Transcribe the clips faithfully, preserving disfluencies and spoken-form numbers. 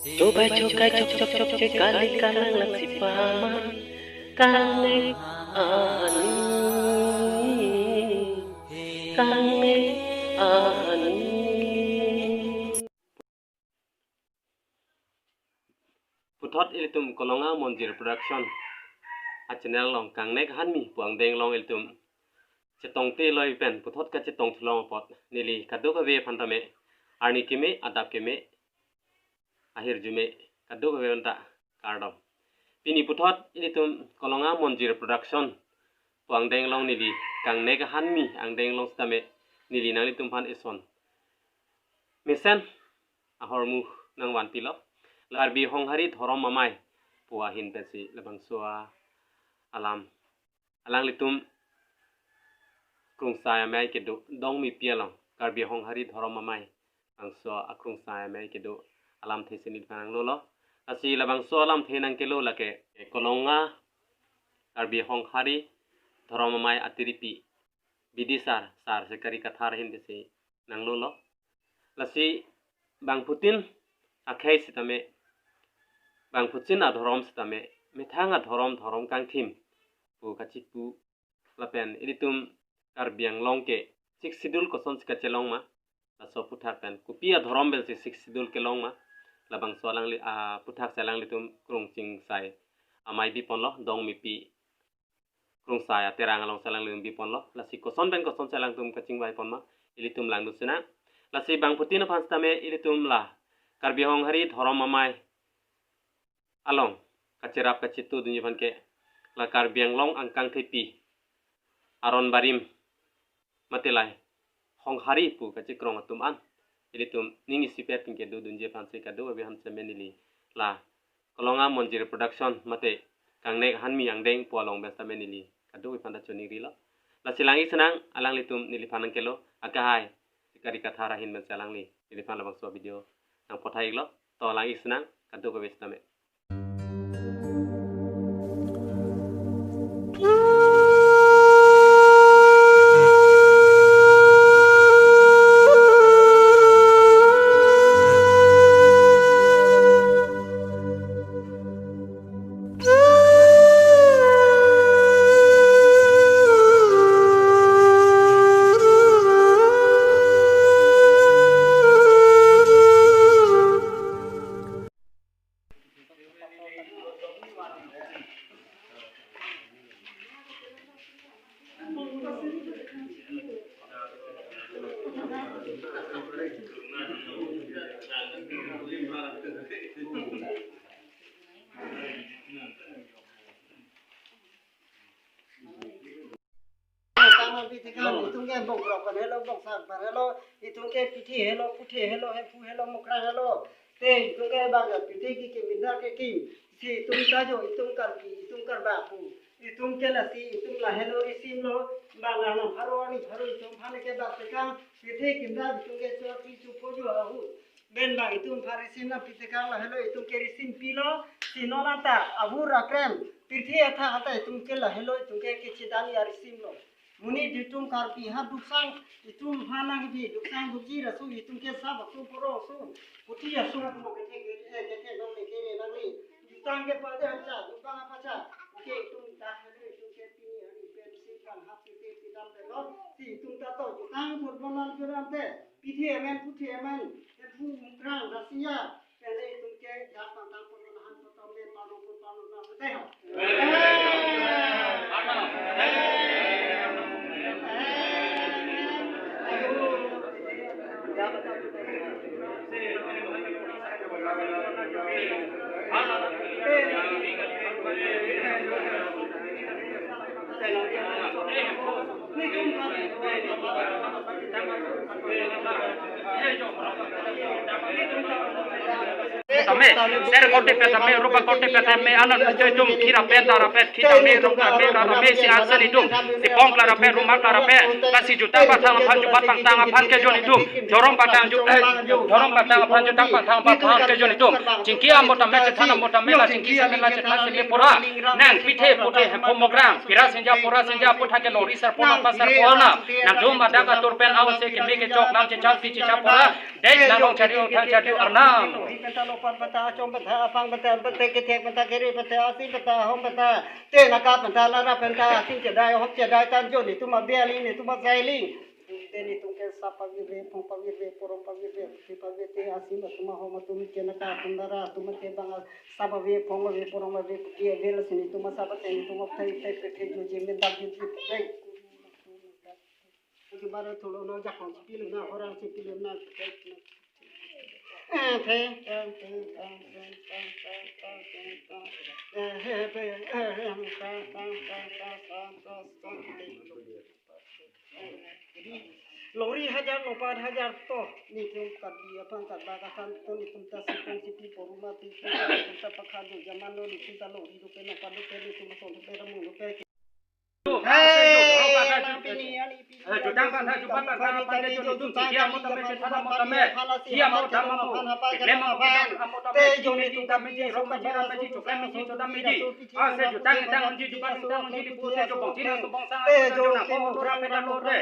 Chobai chokai chok chok chok che kali kalang lang si pama. Kangnek ani, kangnek ani. Puthot ilitum Kolonga Monjir Production a channel along kangnek hanmi pu angdeng along ilitum chetongte loi pen puthot kachetong thulong apot neli kadokave aphan tame arni keme, adap keme, ahirjume kadokave aphan ta kardom. Pini puthot ilitum Kolonga Monjir Production pu angdeng along neli kangnek hanmi angdeng along sitame neli nanglitum aphan eson mesen ahormu nangvanpilo. Karbi Honghari Dhorom Amei pu ahin pensi labangso alam alanglitum Krungsai Amei kedo Dongmipi along Karbi Honghari Dhorom Amei bangso aKrungsai Amei kedo alamthe si neli aphan nanglolo. Lasi labangso alamthe nangkelo lake Kolonga Karbi Honghari Dhorom Amei atiripi Bidisar, sar Sekari Kathar ahin pensi nanglolo. Lasi bangphutin akhei sitame, bangphutin adhorom sitame, methang adhorom, dhorom kangthim pu kachipu lapen ilitum Karbi Anglong ke Sixth Schedule kosonsi kachelong ma, laso aphuthak pen kopi adhorom pensi Sixth Schedule kelong ma, labangso alangli aphuthak si alanglitum Krungsai Amei biponlo, Dongmipi Krungsai aterang alongsi alanglitum biponlo. Lasi koson pen kosonsi alangtum kachingvai pon ma, ilitum langdun sinang. Lasi bangphutin aphan sitame ilitum la Karbi Honghari Dhorom Amei along kacherap kachetudunji aphan ke la Karbi Anglong angkangthepi aron barim mate la Honghari pu kachekrong atum an ilitum ning isipet pen kedodunji aphansi kadokave aphan sitame neli la Kolonga Monjir Production mate kangnek hanmi angdeng pu along pen sitame neli kadokave aphan ta choningrilo. Lasi lang-ik sinang, alanglitum neliphan nangkelo akahai Sekari Kathar ahin pensi alangli neliphan labangso video nangpathai-iklo. To lang-ik sinang kadokave sitame. Tanglo pi tekan, itum ke bongkrok pen helo, bongsang pen helo, itum ke pithi helo, puthe helo, hemphu helo, mokrang helo. Te itum ke bang pithi ki keminda kekim. Si itum ta jo, itum Karbi, itum Karbak pu. Itum ke lasi, itum la helo risim lo, bang arnam pharo arni pharo itum aphan ke bak tekan, pithi kimda itum ke chor pi chupo jo ahu. Ben bang itum aphan risim nangpi tekan la helo itum ke risim pilo, si non anta abur akrem, pirthe athak anta itum ke la helo itum ke kechedani arisim lo. Monit itum Karbi ha duksang, itum aphan nangkebi duksang dukji aso itum ke sab aso poro aso, puthi aso mo kethe kethe kethe nong ne kere nangli. Jutang ke pada hacha, jutang apa cha. Oke, itum ta helo itum ke pini hari pensi bang hap pirthe pidam pelo, si itum ta to jutang football nang juran te. Pithi amen, puthi amen, hemphu mokrang, rasiya, kali itum ke jat pantang pon lahan poto men panu pun panu na sete ho. Tame, ser korte pet tame, rupa korte pet tame, anan muchoi tum, khira pen ta rapet, khita me, rong ta me, ra ra me, si arsen itum, si pong kla rapet, rumak kla rapet, lasi jutang pathang aphan, jubat pangtang aphan kejon itum, dhorom pangtang ju-, eh, dhorom pangtang aphan, jutang pangtang aphan kejon itum, chingki amo tame, chethan amo tame, la chingki seme, la chethan seme pura, nangpithe puthe hemphu mokrang, pira senja pura senja aphuthak ke lori sarpo nang pasar polna, nangtum adak atur pen aw se keme kechok lam chechak pi chechak pura, dek nang rong chari rong thang chari arnam. Ta chom penta, apang penta, penta kethek penta, kere penta, asi penta, ahong penta, te naka penta, lara penta, asi chedai, ahong chedai, tan jo netum abialing, netum asailing. Te netum ke sap pavirve, phong pavirve, porong pavirve, pusi pavirve, te asi atum, ahong atum, ke naka atum, lara atum, te bang sap ave, phong ave, porong ave, pusi ave, lasi netum asap te netum aphai, te, te, te, jo, je, men, dam, jo, je, te. Ke bara thulo no jakong si pilo na, horang si pilo na. Longri hajar, longpat hajar to. Netum Karbi aphan, Karbak aphan to, netum ta sipong sipi poruma ti, netum ta pakhan do jaman lo, netum ta longri dope, nongpat dope, netum ta son dope, ramung dope. Hai, lampini ani pini. Eh, jutang bangtha, jubat bangtha, aphan ke jolo dun, sia mo tame, chethan mo tame, sia mo dam mo, keklem mo, kedam mo tame, ji meji, dam meji, rok meji, ram meji, choklem meji, chodam meji. Ah, se jutang, jutang, unji, jubat, jutang, unji, di pute, jo bongji, na so bongsa, te jo na ko, ura peda lo re.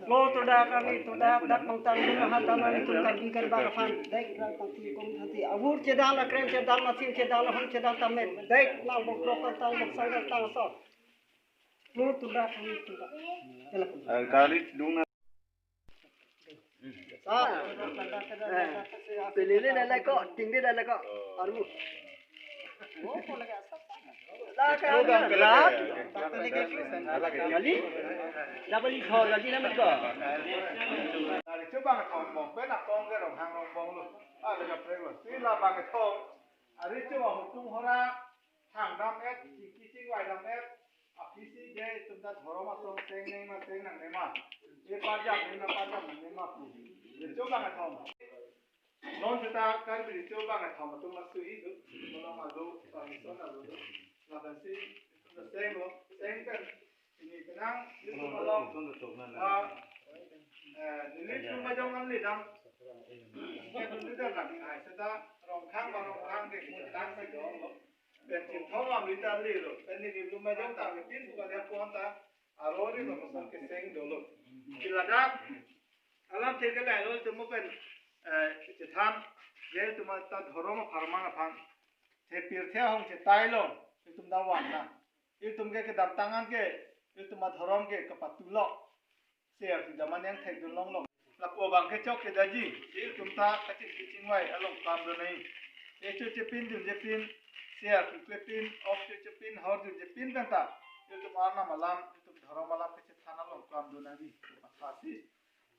Lo tudak kami, tudak, dak bangtang, dun, hatan, ani tum Karbi Karbak aphan, dek, rak, tangti, kom, tangti, avur chedang, akrem chedang, masin chedang, lahon chedang, tame, dek, nang bongkrok, tang, bongsang, tang, so. Lo tudak kami tudak. Telepon. Eh, kali dong na. Sa. Pelele na lako, tinggi na lako. Armu. Laka, laka. Kali. Double ko, lagi na ko. Ari chuba thom bong, pen akong ke Ronghang Rongbong lo. Ah, laka prek lo. Si labang thom. Ari chuba hutung hora, thang dam et, chingki chingvai dam et. Aphisi de itum ta dhorom asong cheng nangma cheng nangnema. E parjap nangma parjap nangnema pu. Recho bang athom. Non seta Karbi recho bang athom atum asu hi do. Malom ado, permission ado do. Lapensi itum ta chenglo, cheng pen. Pini penang itum along. Ah, eh, nelitum bajong an lidang. Nelitum lidang lang. Ai seta Rongkhang ba Rongkhang de, tang si dong lo. Pen Chinthong amri ta lelo. Pen nelitum bajong ta, pinpuk adia pon ta, arori lo kosong keseng dolo. Iladak alamthe ke lahelo itum pen, eh, chethan, je itum ta dhorom apharman aphan. Te pirthe ahong chetai lo, itum ta van na. Itum ke kedamtang an ke, itum adhorom ke kapatulo. Ser tu jaman yang thek dun longlong. Lapu abang ke chok kedaji, itum ta kachingki chingvai along kam do nai. Echo chepin dunje pin, ser tu chepin, ok cho chepin, hor dunje pin pen ta, itum arnam alam, itum dhorom alam kachethan along kam do nai. Mathasi.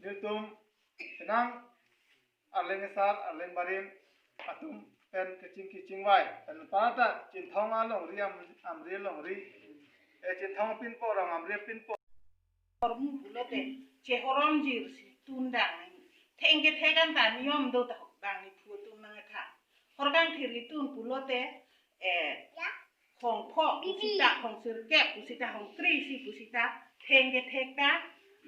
Itum penang arleng asar, arleng barim atum pen kachingki chingvai. Pen para ta Chinthong alongri am, amri alongri. Eh, Chinthong pinpo, Rong amri pinpo. Hormu pulote, chehorom jir si tun dang. Thengke thekan ta niyom do ta bang ni phu tun nang tha. Horkang thir tun pulote, eh, khong pho, pusita khong sirkep, pusita khong tri si, pusita thengke thek ta,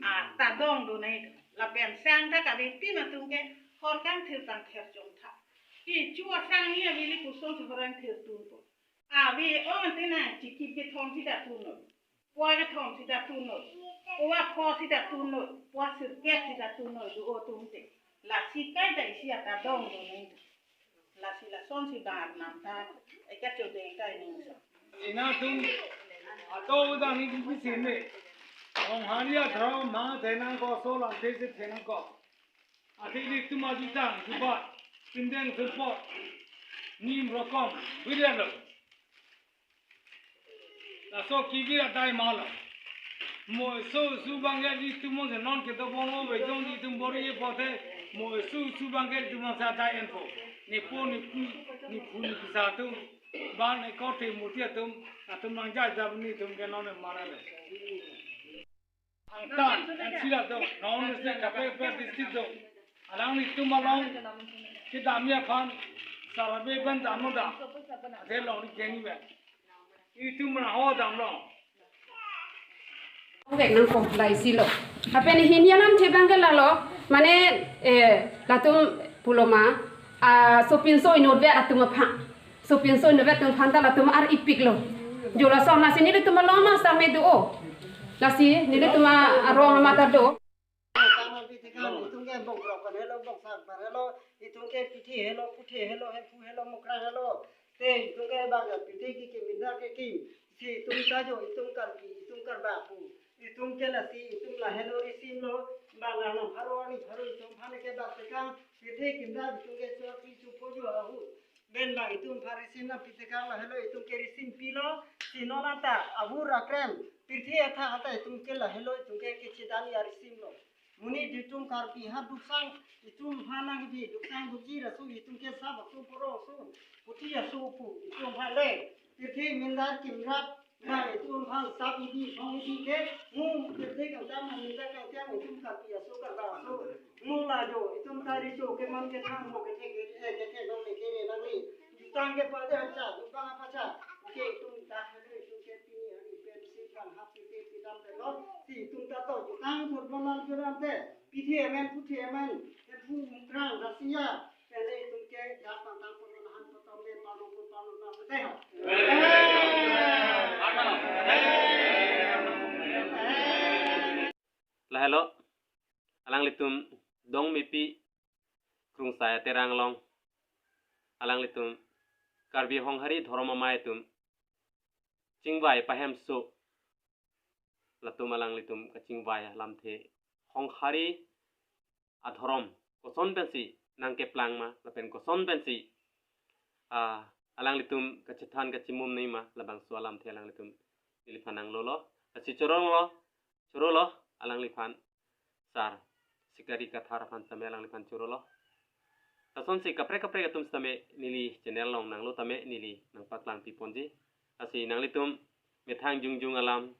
ah, ta dong do nai. Lapen sang ta kave pin atum ke horkang thir tang ther chom tha. Kecho asang ni avili koson si horkang thir tunpo. Ave ong ante na chikip kethom sita tunnon. Pua kethom sita tunnon. Pua pho sita tunnon. Pua sirkep sita tunnon. Do o tum te. Lasi kai ta isi ata dong do nai. Lasi lasonsi bar nam ta, eka chodeng kai ning sa. Ina tum, ato udang ni kipi seme. Ong hari adhram ma thenang ko, so lam the se thenang ko. Ati di tum ajutang, jubat, pindeng sempot, nim rokom, bidalo. Laso kivir adai ma lo. Mo eso su bang ya di tum mo se non ke dobong o ve jong di tum bor-i e pote. Mo eso su bang ke tum sa dai en po. Ne po ne pu ne pu ne pisa tum. Ban ne ko the murti atum. Atum nang ja ja ni tum ke non ne mara le. Angtan, ang sila do, non se kape pe district do. Alang ni tum along, kedam ya phan, sarabe ban dam no da. Ate long ni keng ni be. Itum ra ho dam long. Oke, nang kong lai silo. Apen hini alamthe bang ke lalo, mane, eh, latum pulo ma, ah, sopinso inut vet atum aphan. Sopinso inut vet atum aphan ta latum ar-ipik lo. Jo lason lasi nelitum along ma same do o. Lasi nelitum arong ma ta do. Itum ke pithe helo, puthe helo, hemphu helo, mukrang helo. Te itum ke bang pithe ke kim, mindar ke kim. Si itum ta jo, itum Karbi, itum Karbak pu. Itum ke lasi, itum lahelo risim lo. Bang anam pharo ani pharo itum aphan ke bak tekang. Pithe kim da itum ke chor pi chu po jo ahu. Ben bang itum aphan risim na pi tekang lahelo itum ke risim pilo. Si non anta abur akrem. Pithe atha anta itum ke lahelo itum ke kechedani arisim lo. Monit itum Karbi ha duksang itum aphan nangbi duksang dukji aso itum ke sap aso poro aso puthi aso pu itum aphan le. Pirthe mindar kimrap na itum aphan sap idi song idi ke mu pirthe kangtam mu mindar kangtam itum Karbi aso Karbak aso mu lajo itum tari jo keman kethang mo kethe ke eh, kethe nang le kere nang le. Jutang ke pada hacha, jutang apa cha. Oke, itum dah hari itum ke pini hari pensi bang hap pirthe pidam pelo. Si itum ta to jutang football lang juram te. Pithe amen, puthe amen, hemphu mukrang rasiya, pele itum ke dak pantang polo lahan potom men palu pun palu na puthe ho. Lahelo, alanglitum Dongmepi Krungsai Aterang along, alanglitum Karbi Honghari Dhorom Amei atum chingvai pahemso latum alanglitum kachingvai alamthe Honghari adhorom koson pensi nangkeplang ma lapen koson pensi ah, alanglitum kachethan kachimum nei ma labangso alamthe alanglitum neliphan nanglolo. Lasi chorolo, chorolo alangliphan sar Sikari Kathar aphan tame alangliphan chorolo. Lasonsi kaprek kaprek atum tame neli channel along nanglo tame neli nangpaklang piponji. Lasi nanglitum methang jongjong alam,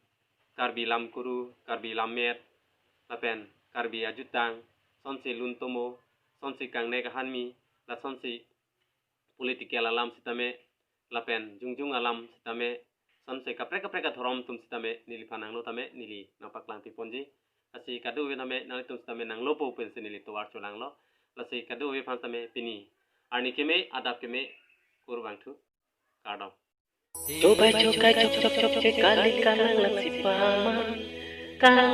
Karbi lamkuru, Karbi lammet, lapen Karbi ajutang, sonsi lun tomo, sonsi kangnek ahanmi, lasonsi political alam sitame, lapen jongjong alam sitame, sonsi kaprek kaprek adhorom atum sitame neliphan nanglo tame neli nangpaklang piponji. Lasi kadokave tame nanglitum sitame nanglopo pensi neli tovar cholanglo. Lasi kadokave aphan tame pini arni keme, adap keme, kurvangthu, kardom. Tobai chokai chok chok chok che kali kanang lang si pama. Kanang